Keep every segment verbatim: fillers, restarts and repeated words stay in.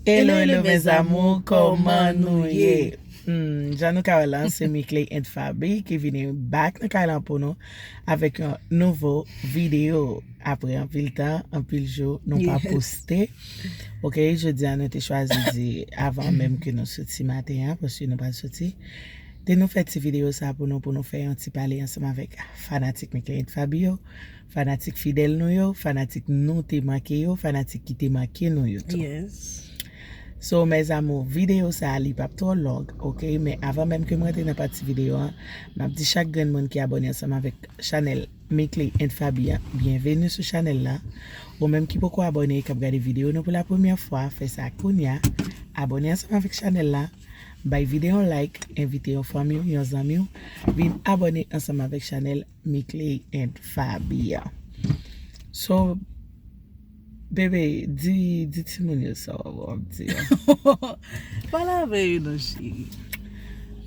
Hello, hello, mes amours, kòman nou ye? Hmm, jan nou ka wè la, se Mickley and Faby ki vini back nan kay lan pou nou avèk yon nouvo videyo. Apre anpil tan, anpil jou, nou pa poste. Ok, jodi a nou te chwazi di avan menm ke nou soti maten an, paske nou pa soti. Te nou fè ti videyo sa pou nou, pou nou fè yon ti pale ansanm avèk fanatik Mickley and Faby yo, fanatik fidèl nou yo, fanatik nou te manke yo, fanatik ki te manke nou yo tou. Yes. So, mes amours, videyo sa a, li p ap twò long, ok? Men avan menm ke m rantre nan pati videyo an, m ap di chak grenn moun ki abòne ansanm avèk chanèl Mickley and Faby an, byenveni sou chanèl la. Ou menm ki poko abòne, k ap gade videyo nou pou la premyè fwa, fè sa kounya. Abòne ansanm avèk chanèl la. Bay videyo an like, envite yon fanmi w, yon zanmi w, vin abòne ansanm avèk chanèl Mickley and Faby an. So, bebe, di, di timoun yo sa w ap di an. Pale avè yo non, cheri.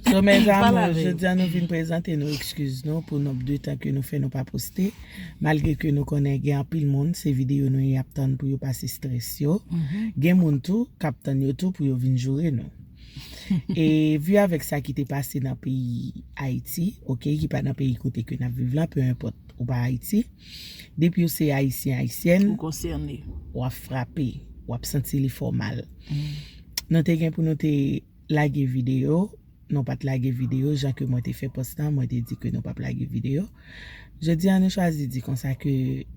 So, mes Pale amours, avè yo. Jodi a nou vin prezante nou ekskiz nou pou nonb de tan ke nou fè nou pa poste. Malgre ke nou konnen gen anpil moun, se videyo nou y ap tann pou yo pase strès yo. Gen moun tou k ap tann yo tou pou yo vin joure nou. E vi avèk sa ki te pase nan peyi Ayiti, ok, ki pa nan peyi kote ke n ap viv la, peu importe, ou pa Ayiti, depi ou se Ayisyen, Ayisyèn, Ou konsène. W ap frape, w ap santi li fè w mal. Nou te gen pou nou te lage videyo, nou pa t lage videyo, jan ke mwen te fè pòs lan, mwen te di ke nou p ap lage videyo. Jodi a, nou chwazi di konsa ke,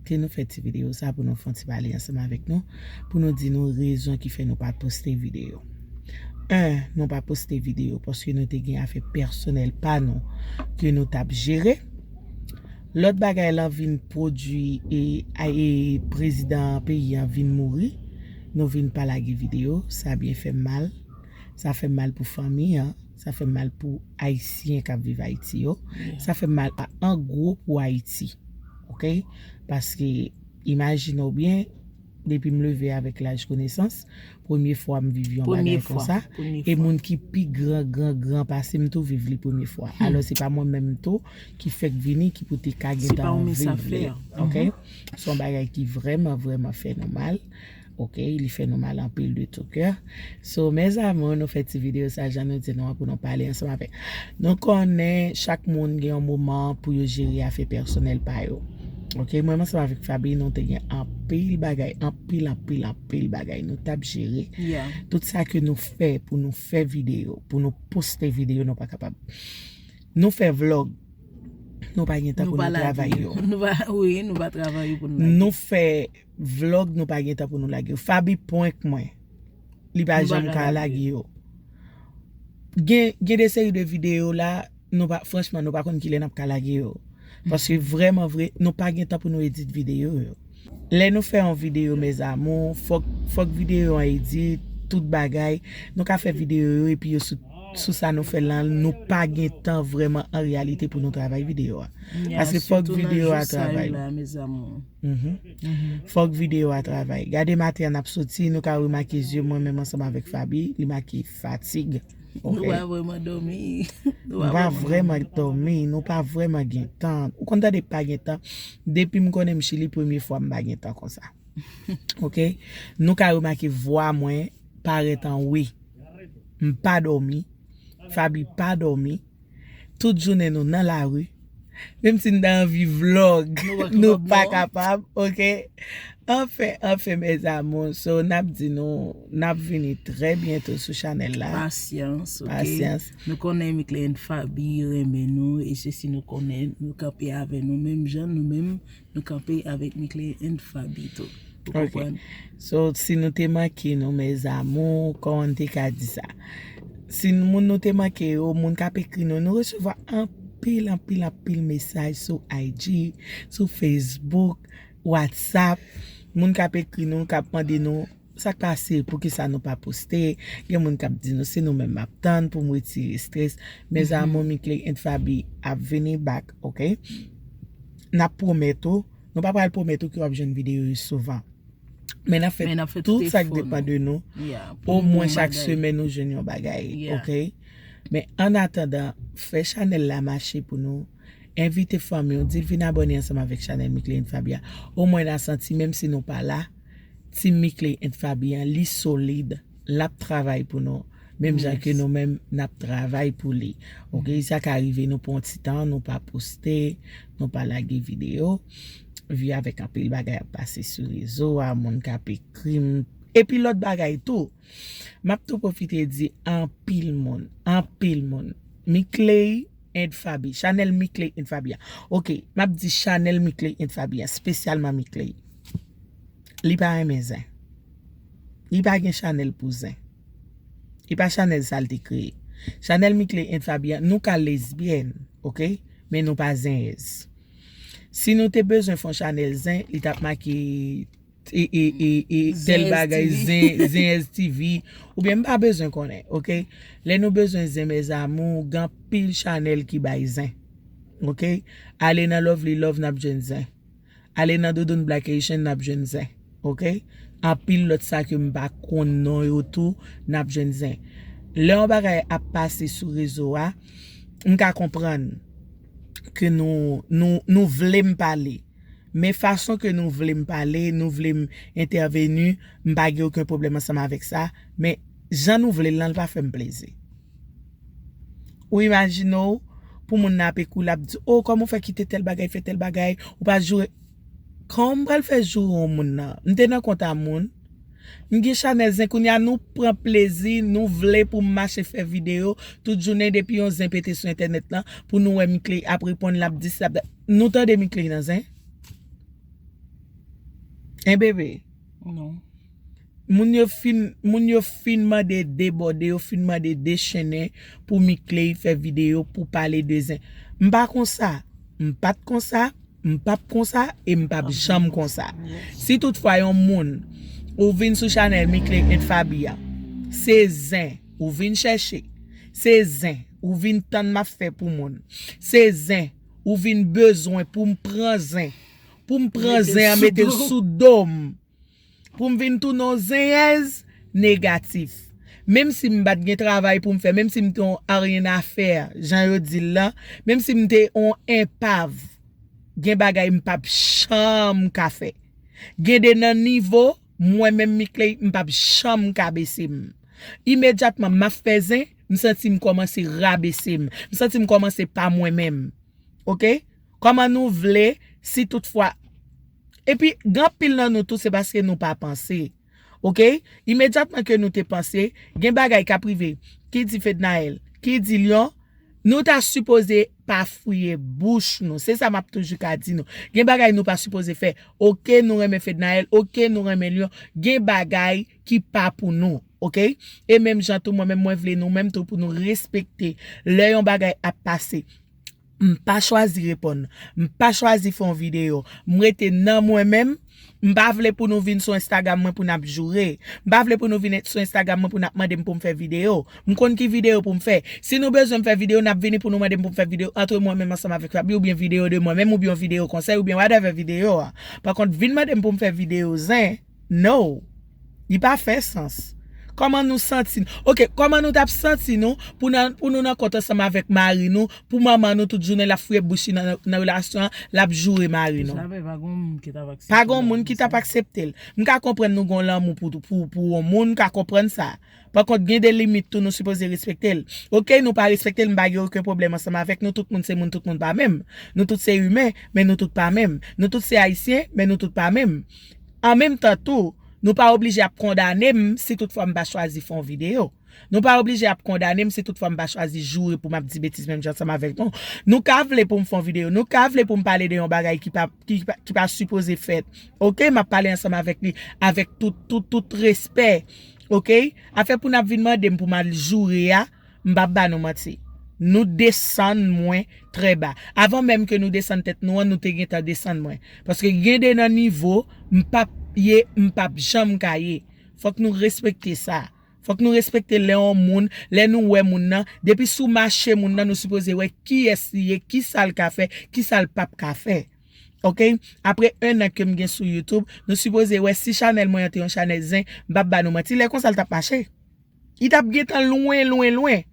ke nou fè ti videyo sa pou nou fè yon ti pale ansanm avèk nou, pou nou di nou rezon ki fè nou pa poste videyo. En, nou pa poste videyo paske nou te gen afè pèsonèl pa nou ke nou t ap jere. Lòt bagay lan vin pwodui e, e prezidan peyi an vin mouri. Nou vin pa lage videyo, sa byen fè m mal. Sa fè m mal pou fanmi an, sa fè m mal pou Ayisyen k ap viv Ayiti yo. Sa fè m mal a, an gwo pou Ayiti. Ok? Paske, imajine w byen, depi m leve avèk laj konesans, premye fwa m viv yon bagay konsa. E moun ki pi gran, gran, gran pase m tou viv li premye fwa. Alò, se pa mwen menm tou ki fèk vini, ki pou te ka gentan viv li. Ok? Se yon bagay ki vrèman, vrèman fè nou mal. Ok, li fè nou mal anpil de tout cœur. So, mes amours, nou fè ti videyo sa, jan nou di nou an, pou nou pale ansanm avèk. Nou konnen chak moun gen yon moman pou yo jere afè pèsonèl pa yo. Ok, mwen ansanm avèk Faby, nou te gen anpil bagay, anpil, anpil, anpil bagay nou t ap jere. Tout sa ke nou fè pou nou fè videyo, pou nou poste videyo, nou pa kapab. Nou fè vlog, nou pa gen tan pou nou travay yo. Nou pa, wi, nou pa travay yo pou nou lage. Nou fè vlog, nou pa gen tan pou nou lage yo. Faby prank mwen. Li pa janm ka lage yo. Gen, gen de seri de videyo la, nou pa, franchman, nou pa konn kilè n ap ka lage yo. Paske vrèman vre, nou pa gen tan pou nou edit videyo yo. Lè nou fè yon videyo, mes amours, fòk, fòk videyo an edit, tout bagay. Nou ka fè videyo yo epi yo sou, sou sa nou fè lan, nou pa gen tan vrèman an reyalite pou nou travay videyo a. Paske fòk videyo a travay. Fòk videyo a travay. Gade maten an n ap soti, nou ka remake zye mwen menm ansanm avèk Faby, li make fatig. Nou pa vrèman dòmi. Nou pa vrèman dòmi, nou pa vrèman gen tan. Ou konn tande pa gen tan. Depi m konnen m Chili, premye fwa m pa gen tan konsa. Ok? Nou ka remake vwa mwen parèt an we. M pa dòmi. Faby pa dòmi. Tout jounen nou nan lari. Menm si n ta anvi vlog, nou pa kapab, ok? Anfen, anfen, mes amours, so, n ap di nou, n ap vini trè byento sou chanèl la. Pasyans, ok? Pasyans. Nou konnen Mickley and Faby renmen nou, e se si nou konnen, nou kanpe avè nou, menm jan nou menm, nou kanpe avèk Mickley and Faby tou. Ou konprann? So, si nou te manke nou, mes amours, kòman n te ka di sa? Si moun nou te manke yo, moun k ap ekri nou, nou resevwa anpil, anpil, anpil mesaj sou I G, sou Facebook, WhatsApp. Moun k ap ekri nou, k ap mande nou, sa k pase, poukisa nou pa poste? Gen moun k ap di nou, se nou menm m ap tann pou m retire strès. Mes amours, Mickley and Faby ap vini back, ok? N ap pwomèt ou, nou pa pral pwomèt ou ke w ap jwenn videyo yo souvan. Men n ap fè tout sa k depann de nou. Omwen chak semèn ou jwenn yon bagay, ok? Men annatandan, fè chanèl la mache pou nou. Envite fanmi w, di l vin abòne ansanm avèk chanèl Mickley and Faby a. Omwen n a santi, menm si nou pa la, Team Mickley and Faby an, li solid. l ap travay pou nou. Menm jan ke nou menm, n ap travay pou li. Oke, sa ka rive nou pran yon ti tan, nou pa poste, nou pa lage videyo. Vi avèk anpil bagay ap pase sou rezo a, moun k ap ekri m. Epi lòt bagay tou, m ap tou pwofite di anpil moun, anpil moun. Mickley and Fabi, chanèl Mickley and Fabi a. Oke, m ap di chanèl Mickley and Fabi a, espesyalman Mickley. Li pa renmen zen. Li pa gen chanèl pou zen. Li pa chanèl sa l te kreye. Chanèl Mickley and Fabi a, nou ka lesbyèn, oke? Men nou pa zenyèz. Si nou te bezwen fè yon chanèl zen, li t ap make e, e, e, e, tèl bagay, zen, zen S T V. Oubyen m pa bezwen konnen, oke? Lè nou bezwen zen, mes amours, gen anpil chanèl ki bay zen. Oke? Ale nan Lovely Love, n ap jwenn zen. Ale nan Doudoune Black Haitian, n ap jwenn zen. Oke? Anpil lòt sa ke m pa konn non yo tou, n ap jwenn zen. Lè yon bagay ap pase sou rezo a, m ka konprann ke nou, nou, nou vle m pale. Men fason ke nou vle m pale, nou vle m entèveni, m pa gen okenn pwoblèm ansanm avèk sa. Men jan nou vle l lan, l pa fè m plezi. Ou imajine w, pou moun nan ap ekri w, l ap di, "O, kòman w fè kite tèl bagay, fè tèl bagay, ou pa joure?" Kòman m pral fè joure yon moun nan? M te nan kont a moun. M gen chanèl zen, kounye a nou pran plezi, nou vle pou m mache fè videyo tout jounen depi yon zen pete sou entènèt lan, pou nou wè Mickley ap reponn, l ap di sa, l ap di. Nou tande Mickley nan zen? En bebe? Non. Moun yo fin, moun yo fin mande debòde, yo fin mande dechennen pou Mickley fè videyo, pou pale de zen. M pa konsa. M pa t konsa. M p ap konsa e m p ap janm konsa. Si toutfwa yon moun, ou vin sou chanèl Mickley and Fabi a, se zen ou vin chèche, se zen ou vin tann m ap fè pou moun, se zen ou vin bezwen pou m pran zen, pou m pran zen an mete l sou do m, pou m vin tounen yon zenyèz negatif. Menm si m pa t gen travay pou m fè, menm si m te yon aryen afè, jan yo di l lan, menm si m te yon enpav, gen bagay m p ap janm ka fè. Gen de nan nivo, mwen menm Mickley, m p ap janm ka bese m. Imedyatman m ap fè zen, m santi m kòmanse rabese m. M santi m kòmanse pa mwen menm. Oke? Kòman nou vle, si toutfwa Epi, gen anpil nan nou tou, se paske nou pa panse. Oke? Imedyatman ke nou te panse, gen bagay k ap rive. Ki di Fednaelle, ki di Lion, nou ta sipoze pa fouye bouch nou. Se sa m ap toujou ka di nou. Gen bagay nou pa sipoze fè. Oke, nou renmen Fednaelle, oke, nou renmen Lion. Gen bagay ki pa pou nou. Oke? E menm jan tou, mwen menm, mwen vle nou menm tou pou nou respekte lè yon bagay ap pase. M pa chwazi reponn. M pa chwazi fè yon videyo. M rete nan mwen menm. M pa vle pou nou vin sou Instagram mwen pou n ap joure. M pa vle pou nou vin sou Instagram mwen pou n ap mande m pou m fè videyo. M konn ki videyo pou m fè. Si nou bezwen m fè videyo, n ap vini pou nou mande m pou m fè videyo antre mwen menm ansanm avèk Faby, oubyen videyo de mwen menm, oubyen yon videyo konsèy, oubyen whatever videyo a. Pa kont, vin mande m pou m fè videyo zen, no. Li pa fè sans. Kòman nou santi n? Oke, kòman nou t ap santi nou pou nan, pou nou nan kont ansanm avèk mari nou, pou manman nou tout jounen l ap fouye bouch li nan, nan relasyon an, l ap joure mari nou? Sa vle pa gen yon moun ki t ap aksepte. Pa gen yon moun ki t ap aksepte l. M ka konprann nou gen yon lanmou pou, pou, pou yon moun, m ka konprann sa. Pa kont, gen de limit tou nou sipoze respekte l. Oke, nou pa respekte l, m pa gen okenn pwoblèm ansanm avèk nou, tout moun se moun, tout moun pa menm. Nou tout se imen, men nou tout pa menm. Nou tout se ayisyen, men nou tout pa menm. An menm tan tou, nou pa oblije ap kondane m si toutfwa m pa chwazi fè yon videyo. Nou pa oblije ap kondane m si toutfwa m pa chwazi joure pou m ap di betiz menm jan ansanm avèk nou. Nou ka vle pou m fè yon videyo, nou ka vle pou m pale de yon bagay ki pa, ki pa, ki pa sipoze fèt. Oke, m ap pale ansanm avèk li, avèk tout, tout, tout respè. Oke? Afè pou n ap vin mande m pou m al joure a, m p ap ba nou manti. Nou desann mwen trè ba. Avan menm ke nou desann tèt nou an, nou te gentan desann mwen. Paske gen de nan nivo m p ap ye, m p ap janm ka ye. Fòk nou respekte sa. Fòk nou respekte lè yon moun, lè nou wè moun nan, depi sou mache moun nan, nou sipoze wè kiyès li ye, kisa l ka fè, kisa l p ap ka fè. Oke? Apre en an ke m gen sou YouTube, nou sipoze wè si chanèl mwen an te yon chanèl zen, m p ap ba nou manti, lè konsa l t ap mache. Li t ap gentan lwen, lwen, lwen.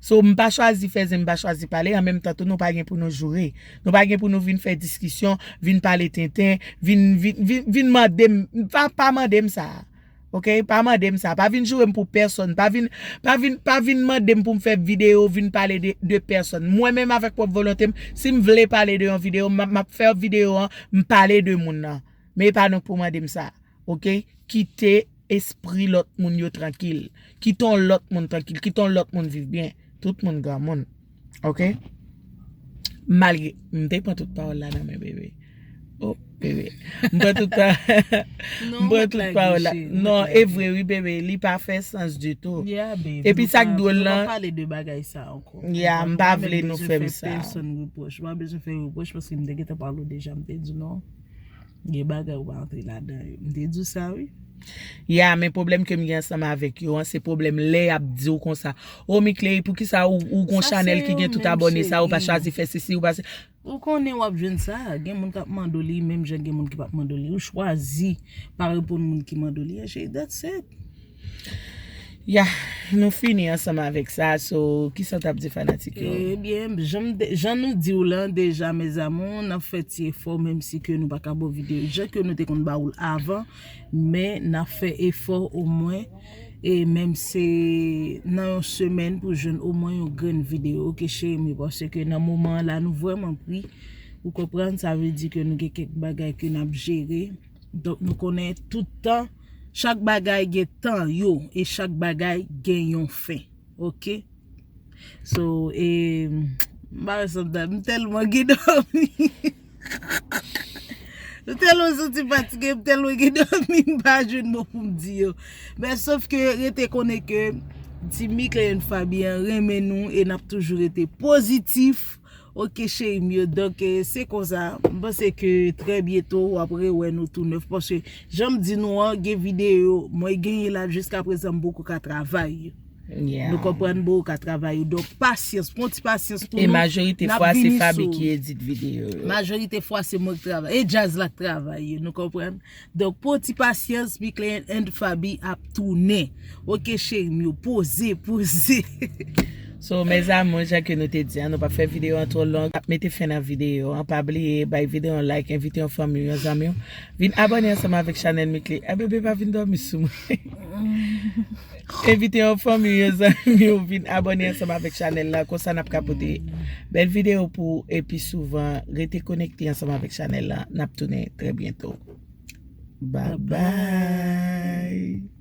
So, m pa chwazi fè zen, m pa chwazi pale, an menm tan tou, nou pa gen pou nou joure. Nou pa gen pou nou vin fè diskisyon, vin pale tenten, vin, vin, vin, vin mande m, pa, pa mande m sa. Ok, pa mande m sa. Pa vin joure m pou pèsonn. Pa vin, pa vin, pa vin mande m pou m fè videyo, vin pale de, de pèsonn. Mwen menm avèk pwòp volonte m, si m vle pale de yon videyo, m ap, m ap fè videyo an, m pale de moun nan. Men e pa nou k pou mande m sa. Ok? Kite espri lòt moun yo trankil. Kite yon lòt moun trankil. Kite yon lòt moun viv byen. Tout moun granmoun. Ok? Malgre, m te pran tout pawòl la nan men bebe. Oh, bebe. M pran tout pa, m pran tout pawòl la. Non, e vre wi, bebe. Li pa fè sans ditou. Epi sa k dwòl lan, pale de bagay sa ankò. Ya, m pa vle nou fè m sa. Pèsonn repwòch. M pa bezwen fè repwòch paske m te gentan pale w deja, m te di non. Gen bagay ou pa antre ladan yo. M te di w sa wi. Ya, men pwoblèm ke m gen ansanm avèk yo an, se pwoblèm lè y ap di w konsa. O Mickley, poukisa ou, ou gon chanèl ki gen tout abòne sa, ou pa chwazi fè sesi, ou pa se. Ou konnen w ap jwenn sa, gen moun k ap mande w li, menm jan gen moun ki p ap mande w li. Ou chwazi pa reponn moun ki mande w li, an cheri, that's it. Ya, nou fini ansanm avèk sa, so, kisa w t ap di fanatik yo? Ebyen, jan, jan nou di w lan deja, mes amours, n ap fè ti efò, menm si ke nou pa ka ba w videyo jan ke nou te konn ba w l avan, men n ap fè efò omwen, e menm se nan yon semèn pou jwenn omwen yon grenn videyo, oke cheri m yo, paske nan moman an la, nou vrèman pri, ou konprann, sa vle di ke nou gen kèk bagay ke n ap jere, donk nou konnen tout tan, chak bagay gen tan yo, e chak bagay gen yon fen, oke? So, e, m pa wè sa m ta, m tèlman gen dòmi. M tèlman santi fatige, m tèlman gen dòmi, m pa jwenn mo pou m di yo. Men sof ke rete konnen ke Team Mickley and Faby an renmen nou e n ap toujou rete pozitif. Oke cheri m yo, donk, eh, se konsa, m panse ke trè byento w ap rewè nou tou nèf, paske jan m di nou an, gen videyo mwen genyen la, jiska prezan m poko ka travay. Nou konprann, m poko ka travay yo. Donk, pasyans, pran ti pasyans pou nou. E majorite fwa, se Faby ki edit videyo yo. Majorite fwa, se mwen k travay. E djaz la k travay yo, nou konprann? Donk, pran ti pasyans, Mickley and Faby ap tounen. Oke, cheri m yo, poze, poze. So, mes amours, jan ke nou te di an, nou p ap fè videyo an twò long. N ap mete fen nan videyo an. Pa bliye, bay videyo an like, envite yon fanmi w, yon zanmi w. Vin abòne ansanm avèk chanèl Mickley. A bebe pa vin dòmi sou mwen. Envite yon fanmi w, yon zanmi w, vin abòne ansanm avèk chanèl la. Konsa n ap ka pote bèl videyo pou ou, epi souvan, rete konekte ansanm avèk chanèl la. N ap tounen trè byento. Bye bye.